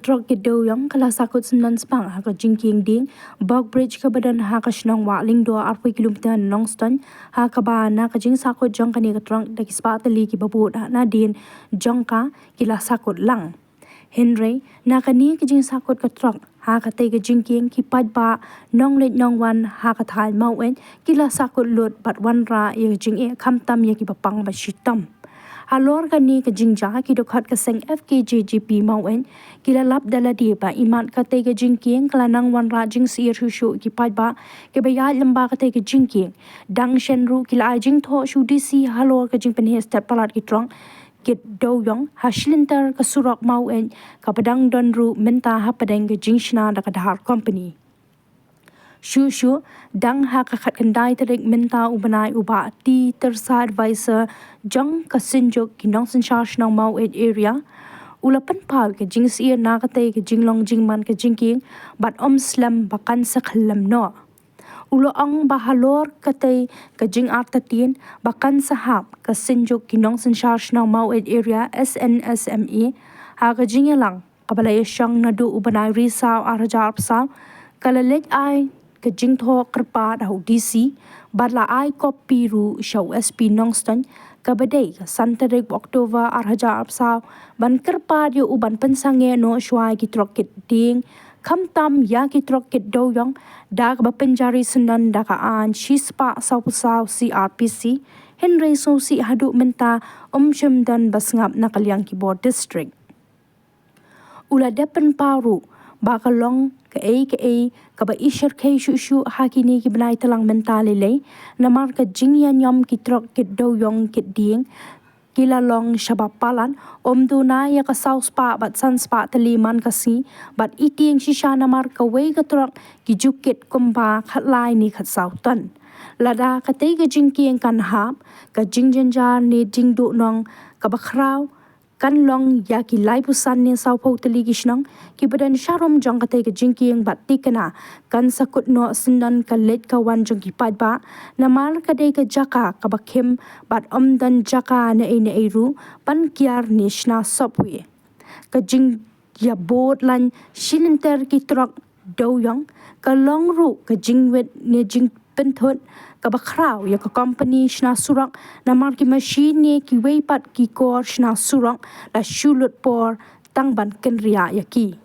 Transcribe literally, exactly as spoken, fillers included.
Trok ki dewïong ka la sahkut syndon spah ha ka jingkieng dieng Bog Bridge kaba don ha ka shnong Wah Lyngdoh, arphew kilometer na Nongstoiñ, ha kaba na ka jingsahkut jong kane ka trok da ki spah tylli kiba bud ha nadien jong ka ki la sahkut lang. Hynrei na kane ka jingsahkut ka trok ha katei ka jingkieng, ki paidbah nongleit nongwan ha ka thaiñ Maweit ki la sahkut lut bad wanrah ïa ka jingeh, khamtam ïa kiba pang ba shitom. Halor kane ka jingjia, ki dkhot ka seng F K J G P Maweit ki la lap da lade ba imat katei ka jingkieng ka la nang wanrah jingsyier shuh shuh ïa ki paidbah kiba ïaid lyngba katei ka jingkieng. Dang shen ruh ki la ai jingthoh sha u D C halor ka jingpynheh stet palat ki trok ki dewïong ha shilynter ka surok Maweit, kaba dang don ruh mynta hapdeng ka jingshna da ka dhar company. Shuh shuh, dang ha ka khatkhyndai tarik mynta u bnai, u Bah T Tyrsa, advisor jong ka Synjuk ki Nongsynshar Shnong Maweit Area, u la pynpaw ka jingsheptieng na katei ka jinglong jingman ka jingkieng bad um slem ba kan sa khyllem noh. U la ong ba halor katei ka jingartatien ba kan sa hap, ka Synjuk ki Nongsynshar Shnong Maweit Area, S N S M A, ha ka jingïalang kaba la ïashong naduh u bnai Risaw arhajar arphew saw, ka la leit ai ka jingthoh kyrpad ha u D C bad la ai kopi ruh sha u S P Nongstoiñ, kaba dei ka san tarik October arhajar arphew saw, ban kyrpad ïa u ban pynsangeh noh shuwa ïa ki trok kit dieng, khamtam ïa ki trok kit dewïong, da kaba pynjari syndon da ka aiñ shispah sawphew saw C R P C, hynrei sngewsih haduh mynta um shym don ba sngap na ka liang ki bor district. U la dep pynpaw ruh ba ka long kaei kaei kaba ishyrkhei shuh shuh ha kine ki bnai tlang mynta lei lei, namar ka jingïañiom ki trok kit dewïong kit dieng ki la long shaba palat, um duna ïa ka saw spah bad san spah tylli man ka sngi, bad i tieng shisha namar kawei ka trok ki ju kit kumba khatlai ne khatsaw ton. Lada katei ka jingkieng kan hap, ka jingjynjar ne jingduhnong kaba khraw kan long ïa ki laiphew san ne sawphew tylli ki shnong kiba don sharum jong katei ka jingkieng, bad thikna kan sa kut noh syndon ka leit ka wan jong ki paidbah, namar ka dei ka jaka kaba khim bad um don jaka naei naei ruh ban kiar ne shna sopwei. Ka jingïabud lain shilynter ki trok dewïong ka long ruh ka jingwit ne jingpynthut kaba khraw ïa ka company shna surok, namar ki mashin ne kiwei pat ki kor shna surok la shu lut por tang ban kynriah ïa ki.